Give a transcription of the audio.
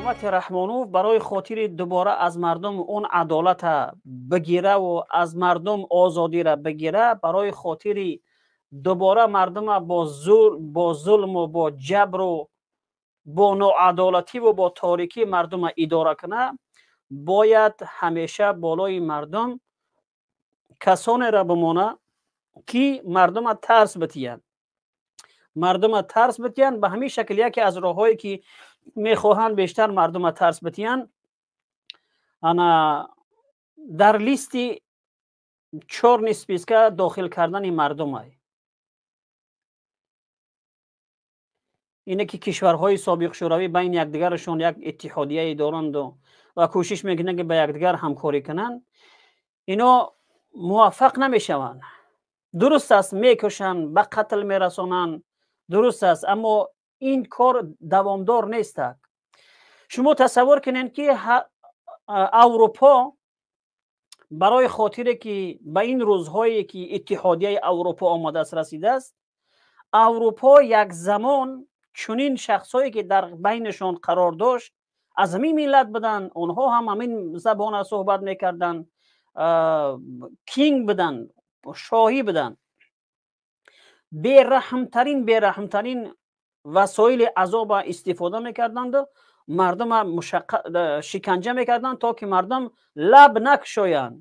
Ҳукумати Раҳмонов барои хотири дубора аз мардум он адолата бигираву аз мардум озодира бигира, барои хотири дубора мардума бо зулму бо ҷабру бо ноадолативу бо торикӣ мардума идора куна, бояд ҳамеша болои мардум касонеро бимона, ки мардума тарс битиянд, мардума тарс битиянд. Ба ҳамин шакл яке аз роҳҳое, ки мехоҳанд бештар мардума тарс битиянд, ана дар листи чёрный списка дохил кардани мардумай. Ине ки кишварҳои собиқ шӯравӣ байни якдигарашон як иттиҳодияе доранду ва кӯшиш мекунанд, ки ба якдигар ҳамкорӣ кунанд, ино муваффақ намешаванд. Дуруст аст, мекушанд, ба қатл мерасонанд, дуруст аст, аммо ин кор давомдор нестак. Шумо тасаввур кунед, ки Аврупо барои хотире ки ба ин рӯзҳое ки Иттиҳодияи Аврупо омадааст, расидааст, Аврупо як замон чунин шахсҳое, ки дар байнашон қарор дошт, аз ҳамин миллат буданд, онҳо ҳам ҳамин забона суҳбат мекарданд, king буданд, шоҳӣ буданд, бераҳмтарин, бераҳмтарин васоили азоба истифода мекарданду мардума шиканҷа мекарданд, то ки мардум лаб накушоянд.